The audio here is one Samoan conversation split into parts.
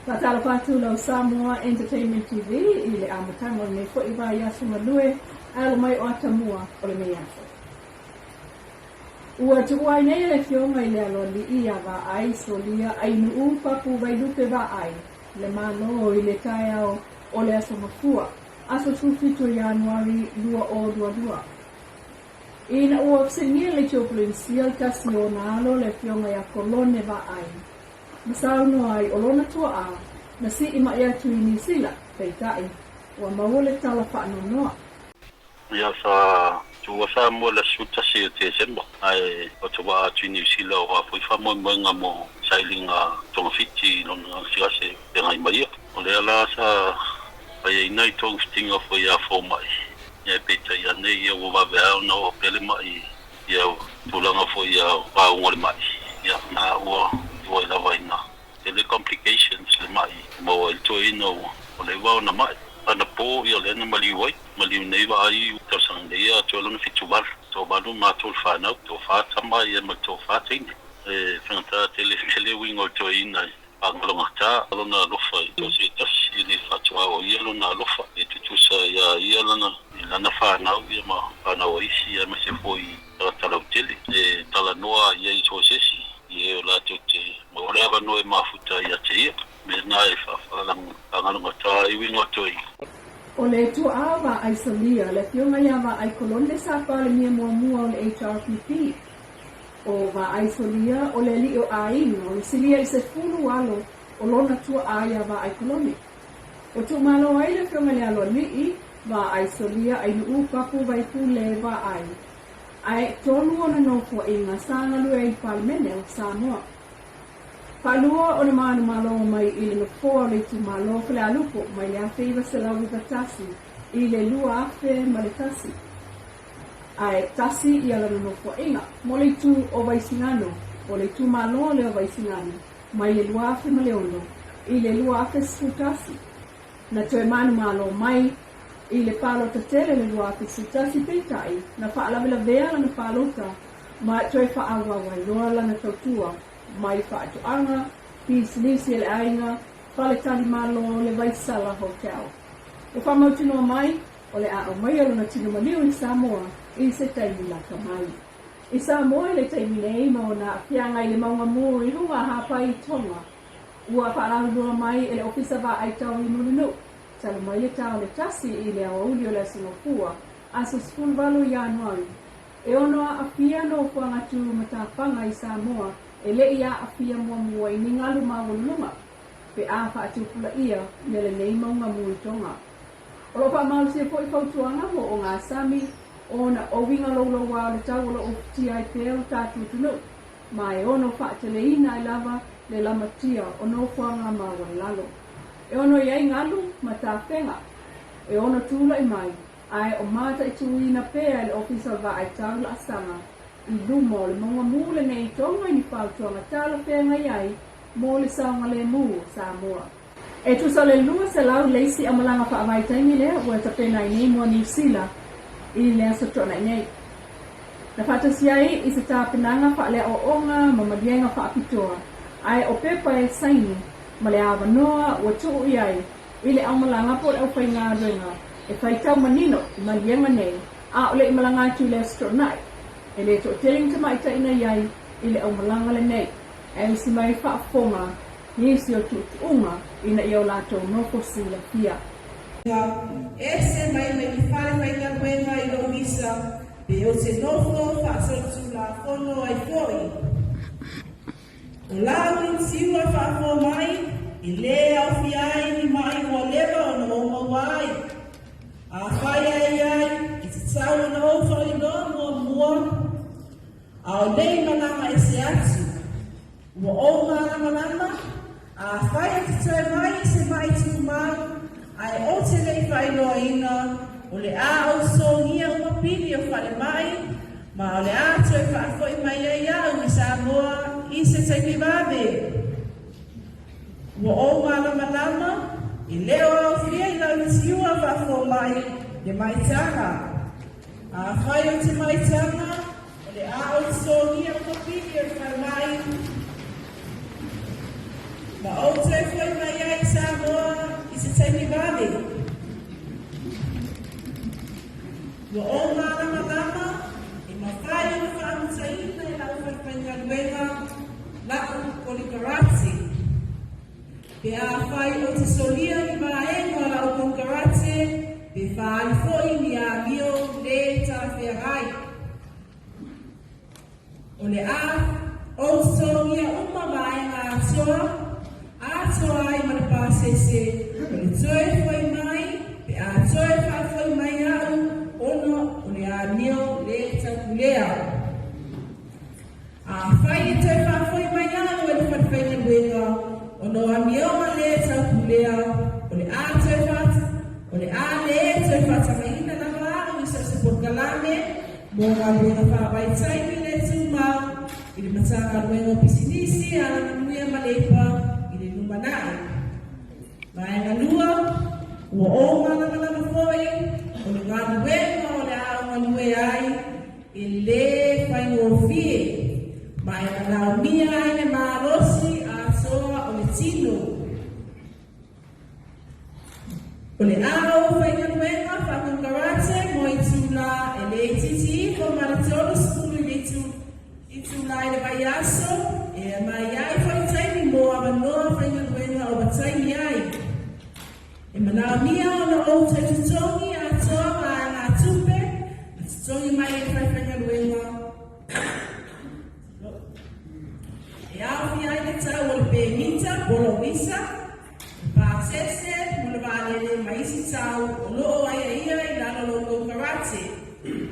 Faatalofa atu lau Samoa Entertainment TV i le amataga o lenei foi vaiaso galue alo mai o atamua o lenei aso. Ua tuua ai nei e le Afioga i le Aloalii ia Vaai Solia Ainuu Papu Vailupe Vaai le Malo i le taeao o le Aso Gafua, aso 17 Ianuari 2022. Ina ua fesiligia le Etiopoloinisia le tasi o ona alo le Afioga ia Kolone Vaai, ma saunoa ai o lona tuaa na sii mai atu i Niu Sila, peitai, ua maua le tala faanoanoa. Ia, sa tuua Samoa i le aso 11 o Tesema, ae ou te vaa atu i Niu Sila aua foi faamoemoega mo sailiga togafiti i lona gasegase feagai ma ia. O lea la sa fai ai nai togafitiga foi a fomai, ae peitai ane ia ua vave lava ona oo pea le ma'i ia tulaga foi ia vaauga o le ma'i, ia na ua iu ai lava ina tele complications le ma'i maua ai le toeaina ua leva ona ma'i. Anapo ia lea na maliu ai, maliu nei vaai tausaga nei ia atoa lona 78, toavalu matou le fanau, toafa tama ia ma le toafa teine. E faigata tele tele uiga o le toeaina i faagalogata lona alofa i so o se tasi, e le faatuaoia lona alofa, e tutusa iā ia lana i lana fanau ia ma fanau a isi aemaise foi i tagata lautele. E talanoa i ai i so o se isi i e o latou te maua le avanoa e mafuta ia te ia. Mea na e faagalogata ai uiga o toeaina. O le tuaa Vaai Solia, le afioga ia Vaai Kolone sa Palemia muamua o le HRPP. O Vaai Solia o le alii o aiga o le silia i 10 alo o lona tuaa ia Vaai Kolone. Ua tuumalo ai le afioga i le aloalii, Vaai Solia Ainuu Papu Vaipule Vaai. Ae tolu ona nofoaiga sa galue ai i le Palemene o Samoa. Faalua ona manumalo mai i le nofoa o le itumalo Falealupo mai le 1991 i le 2001. Ae tasi ia lana nofoaiga mo le itu o Vaisigano, o le itumalo lea o Vaisigano mai le 2006 i le 2011. Na toe manumalo mai i le palota tele le 2011 peitai na faalavelavea lana palota ma toe faaauau ai loa lana tautua mai faatoaga, pisinisi a le aiga, faletalimalo, le Vaisala Hotel. Ua faamautinoa mai o le a aumaia lona tino maliu i Samoa i se taimi lata mai. I Samoa i le taimi nei ma ona aafiaga i le mauga mū i luga hāpai i Tonga, ua faalauiloa mai e le Ofisa Vaai Tau i Mulinuu, talu mai le ta o le tasi i le aoauli o le Aso Gafua, aso 18 Ianuari, E ono aafia nofoaga tū matafaga i Samoa e le i aafia muamua i ni galu maualuluga pe a faatupulaia ia lenei mauga mū i Tonga. O lo o faamalosia foi fautuaga mo ogasami ona o uiga louloua o le tau o lo o ufitia ai pea lo tatou atunuu ma e ono faateleina ai lava le lamatia o nofoaga maualalo e ono i ai galu ma tafega e ono tulai mai Ae o mataituina pea e le Ofisa o le Vaai Tau Laasaga i luma o le mauga mū lenei i Tonga i ni fautuaga talafeagai ai mo le saogalemu o Samoa. E tusa o le 200 le isi aumalaga faavaitaimi lea ua tapena ai nei moa Niu Sila i le aso Toonai nei. Na faatasi ai i se tapenaga faaleaoaoga ma maliega faapitoa, ae o pepa e saini ma le avanoa ua tuu i ai i le aumalaga po o le aufaigaluega e faitau manino i maliega nei, a o le i malaga atu i le Aso Toonai. E le toatele ni tamaitai na i ai i le aumalaga lenei, ae usi mai faafofoga nisi o tuutuuga ina ia o latou nofo silafia. Ua ese mai mai le fale faigaluega i lou visa pe ou te nofo faasolitulafono ai foi. O lau inisiua faafoa mai, e lē aofia ai ni maʻi ua leva ona ou maua ai. Afai ae i ai, e tatau ona ou faailoa muamua, a o nei malaga ese atu. Ua ou malamalama, afai e te toe mai i se maʻi tumau, ae ou te le i faailoaina, o le a ou sogia uma pili o falemai, Ma o le a toe faafoi mai ai au i Samoa i se taimi vave. Ua ou malamalama, e le o aofia i lau litiua faafomai le maitaga. Afai ou te maitaga, o le a ou totogia uma pili o le falemai, ma ou toe foi mai ai. taimi vave. Ua ou malamalama e mafai ona faamutaina e lau falefaigaluega la'u konekarate. Pe afai ou te solia ni vaega o la'u konekarate, pe faaali foi ni amio lē talafeagai. O le a ou totogia uma vaega atoa, atoa ai ma le pasese o le toe foi mai pe a toe faafoi mai a'u ona o le amio lē taupulea. Afai e toe faafoi mai a'u e le falefaigaluega ona o amioga lē taupulea, o le a toe o le a lē toe faatagaina lava a'u i so o se polokalame Mo galuega faavaitaimi le tumau i le Matagaluega o Pisinisi, Alamanuia ma Leipa i le lumanai. Vaega 2, Ua ou malamalama foi o le galuega o le a ou galue ai e lē faigofie, ma e manaomia ai le malosi atoa o le tino. O le a ou faigaluega faakonekarate mo itulā e le itiiti ifo ma le 30 i le itulā i le vaiaso, e mai ai foi taimi mo avanoa faigaluega o mataimi ai. E manaomia ona ou toe totogi atoa vaegatupe na totogi mai e le faifaigaluega. E aofia ai le tau o le pemita po o lou visa, le pasese mo le vaalele ma isi tau o lo o aiaia i lalo o lo outou karate.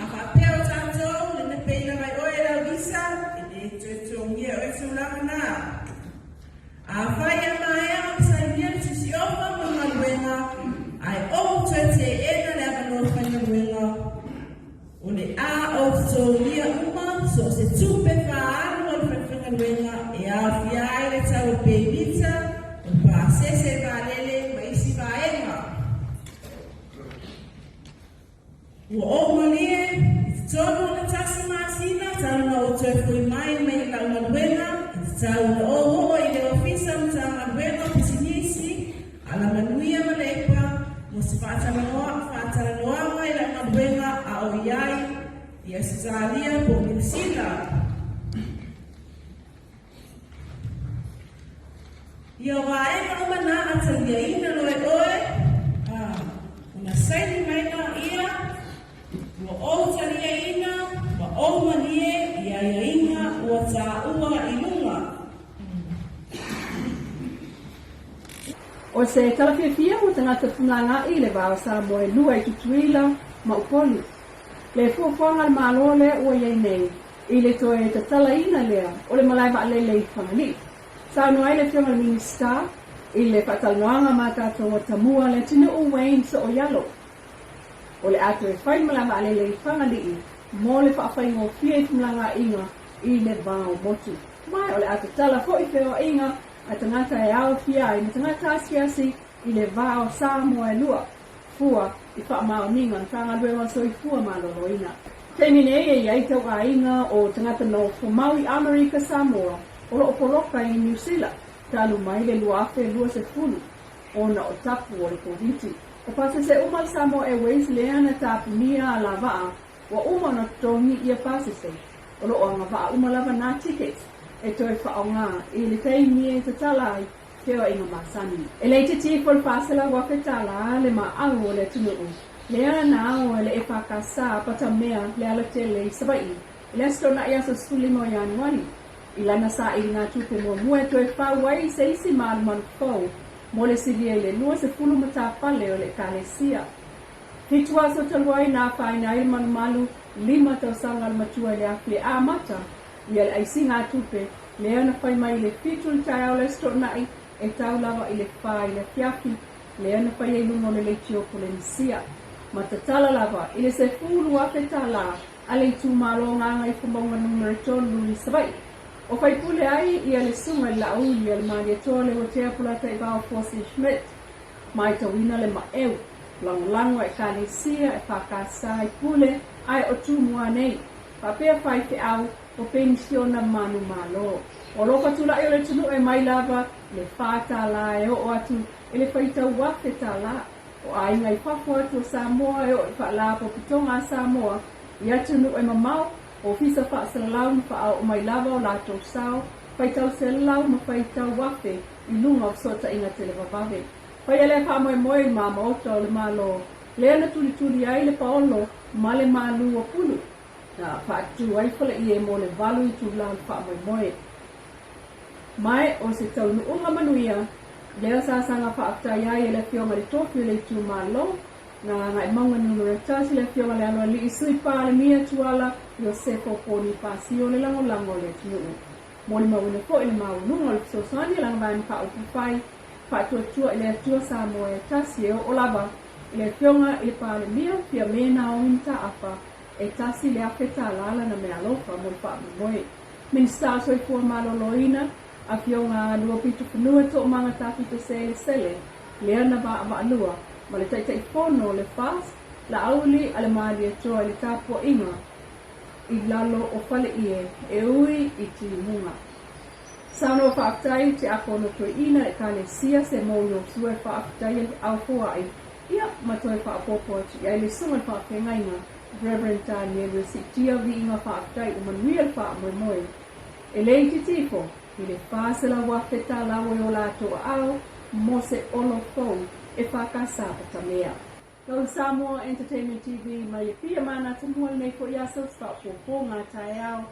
A faapea o tatou le nepeina mai oe e lau visa, e le toe totogia e oe tulaga na. Afai e maea ona sainia le tusi ofa mo le galuega, ae ou toe teena le avanoa faigaluega, O le a ou totogia uma so o se tupe faaalu o le falefaigaluega e aofia ai le tau o le pemita, o le pasese vaalele ma isi vaega. Ua ou malie i totonu o le tasi masina talu na ou toe foi mai mai i lau galuega e tatau ona ou oo i le Ofisa Matagaluega o Pisinisi, Alamanuia ma Leipa mo se faatalanoaga i lau galuega a o i ai i Ausetalia po o Niu Sila. Ia vaega uma na a taliaina loa e oe, a, ona saini mai la ia, ua ou taliaina ma ou malie i aiaiga ua tāua i luga. O se tala fiafia mo tagata femalagaai i le va o Samoa e lua i Tutuila ma Upolu. Le fuafuaga a le Malo lea ua i ai nei i le toe tatalaina lea o le malae vaalele i Fagalii. Saunoa ai le Afioga i le Minisita i le faatalanoaga ma tatou atamua le atunuu Wayne Sooialo. O le a toe fai le malae vaalele i Fagalii mo le faafaigofie i femalagaaiga i le va o motu. Ma o le a tatala foi feoaiga a tagata e aofia ai ma tagata asiasi i le va o Samoa e lua, fua i faamaoniga a le Matagaluega o le Soifua Maloloina. Taimi nei e i ai tauaiga o tagata nofo mau i Amerika Samoa o lo o poloka i Niu Sila talu mai le 2020 ona o tapu o le Koviti. O pasese uma le Samoa Airways lea na tapunia alavaa Ua uma ona totogi ia pasese, o lo o agavaa uma lava nā tickets e toe faaaoga i le taimi e tatala ai feoaiga masani. E le itiiti ifo le $400,000 le maau o le atunuu, lea na ao e le EFKS Patamea le alatele i Savaii i le Aso Toonai aso 15 o Ianuari, i lana sailiga tupe muamua e toe fau ai se isi malumalu fou mo le silia i le 20 matapale o le Ekalesia. 7 aso talu ai na afaina ai le malumalu 5 tausaga o le matua i le afi e amata ia le aisiga a tupe lea na fai mai i le 7 i le taeao le Aso Toonai e tau lava i le 4 i le afiafi lea na fai ai luga o le leitio Polenisia ma tatala lava i le $10,000 a le itumalo Gagaifomauga Numera 3 i Savaii. O faipule ai ia le Susuga i le Laauli a le Malietoa Leuatea Polataivao Fosi Schmidt. Maitauina le maʻeu, lagolago a Ekalesia e FKS i pule ae o Tumua nei, faapea faifeau o penisiona manumalo. O alofa tulaʻi o le atunuu e mai lava i le $4 e oo atu i le faitau $1,000. O aiga i fafo atu o Samoa e oo i faalapotopotoga a Samoa i atunuu e mamao, ofisa faasalalau ma faaoo mai lava o latou sao, faitau selau ma faitau afe i luga o fesootaiga televavave. Faia lea faamoemoe i mamaota o le Malo, lea na tulituli ai le paolo ma le malu o pulu, na faatu ai faleie mo le 8 itulā o le faamoemoe. Ma o se taunuuga manuia, lea sa saga faafetai ai e le Afioga i le Tofi o le Itumalo, Gagaemauga 1, le Afioga i le Aloalii Sui Palemia Tuala Iosefo Ponifasio le lagolago o le atunuu. Molimauina foi le maualuga o le fesoasoani a lana Vaega Faaupufai Faatuatua i le Atua Samoa e Tasi e oo lava i le Afioga i le Palemia Fiame Naomi Mataafa e $1,000 lana meaalofa mo le faamoemoe. Minisita o Soifua Maloloina, Afioga Luapitofanua Toogamaga Tafito Selesele, lea na vaavaalua ma le Taitaifono o le FAST, Laauli Alemalietoa i le tapuaiga i lalo o faleie e ui i timuga. Saunoa faafetai Tiakono Toeaina Ekalesia Semou Iosua e faafetai e au foai ia ma toe faaopoopo atu i ai le susuga i le faafeagaiga Reverend Tanielu e siitia viiga faafetai ua manuia le faamoemoe. E le itiiti ifo i le $400,000 ua i o latou aao mo se olo fou e FKS Patamea. Lau Samoa Entertainment TV mai Apia ma Natumua lenei foi aso faaopoopoga taeao.